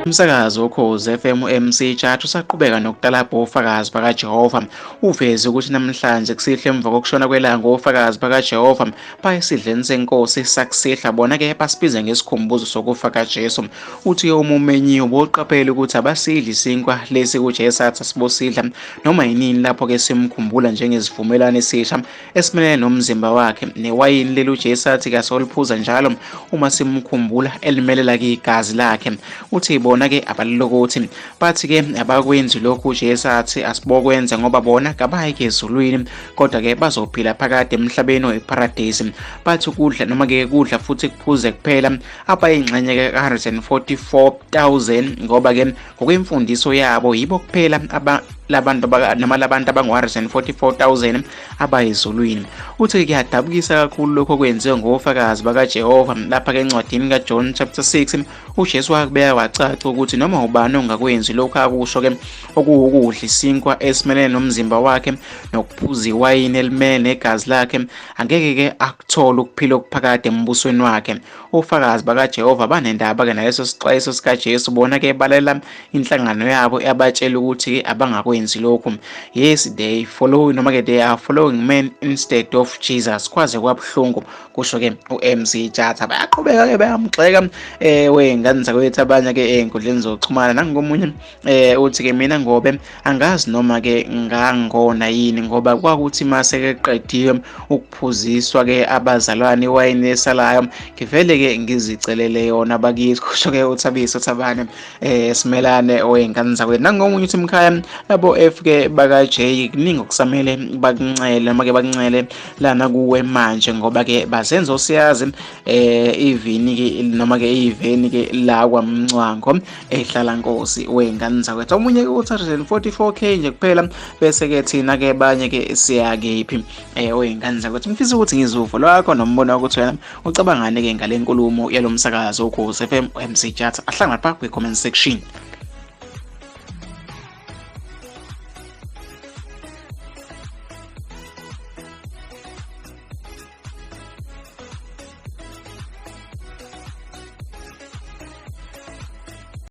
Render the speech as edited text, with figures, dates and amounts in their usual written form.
Umsakazi woKhozi FM uMC Tshatha usaqhubeka nokutalabha oFakazi BakaJehova. Uveze ukuthi namhlanje kusihlwa emva kokushona kwelanga oFakazi BakaJehova bayesidleni senkosi sakusihlwa bona-ke basibiza ngesikhumbuzo sokufa kaJesu. Uthi uma umenyiwe boqaphela ukuthi abasidli isinkwa lesi kuJesu athi asibosidla noma yinini lapho-ke simkhumbula njengesivumelwano esisha esimelene nomzimba wakhe newayini leli uJesu athi kasoliphuza njalo uma simkhumbula elimelela ke igazi lakhe. Uthi bona ke abalilokothi bathi ke abakwenzi lokhu uJesu athi asibokwenza ngoba bona kabayi ke ezulwini kodwa ke bazophila phakade emhlabeni oyiparadesi. Bathi ukudla noma ke kudla futhi kuphuze kuphela abayingxenye ke 144,000 ngoba ke ngokwemfundiso yabo yibo kuphela aba labantu noma labantu abangu-144,000 abayezulwini. Uthi kuyadabukisa kakhulu lokho okwenziwe ngofakazi bakaJehova lapha-ke encwadini kaJohn chapter 6 uJesu wakubeka wacaca ukuthi noma ubani ongakwenzi lokhu akusho-ke okuwukudla isinkwa esimelene nomzimba wakhe nokuphuza iwayini elimele negazi lakhe angeke-ke akuthole ukuphila okuphakade embusweni wakhe. Ofakazi bakaJehova banendaba-ke naleso sixwayiso sikaJesu bona-ke balalela inhlangano yabo yabatshela ukuthi-ke abangakwenzi lokhu. Yes, they follow noma-ke they are following men instead of Jesus. Kwaze kwabuhlungu kusho-ke u-MC Tshatha. Bayaqhubeka-ke bayamgxeka wey'ngane zakwethu abanye-ke ey'nkundleni zokuxhumana. Nangomunye uthi-ke mina ngobe angazi noma-ke ngangona yini ngoba kwakuthi mase keqediwe ukuphuziswa ke abazalwane iwayini esalayo ngivele ke ngizicelele yona bakithi kusho ke uThabiso Thabane Simelane oyingane zakwethu. Nangomunye uthi mkhaya labo F ke baka J kuningi okusamele bakuncele noma ke bakuncele lana kuwe manje ngoba ke bazenza osiyazi ivini ke noma ke iveni ke la kwaMncwango ehlala nkosi wey'ngane zakwethu. Omunye ke uthi 144k nje kuphela bese ke thina ke banye ke siyakephi wey'ngane zakwethu. Ngifisa ukuthi ngizwe uvo lwakho nombono wakho ukuthi wena ucabangani ke ngale nkulumo yalo msakazo uKhozi FM MC Tshatha. Ahlangana lapha kwi-comment section.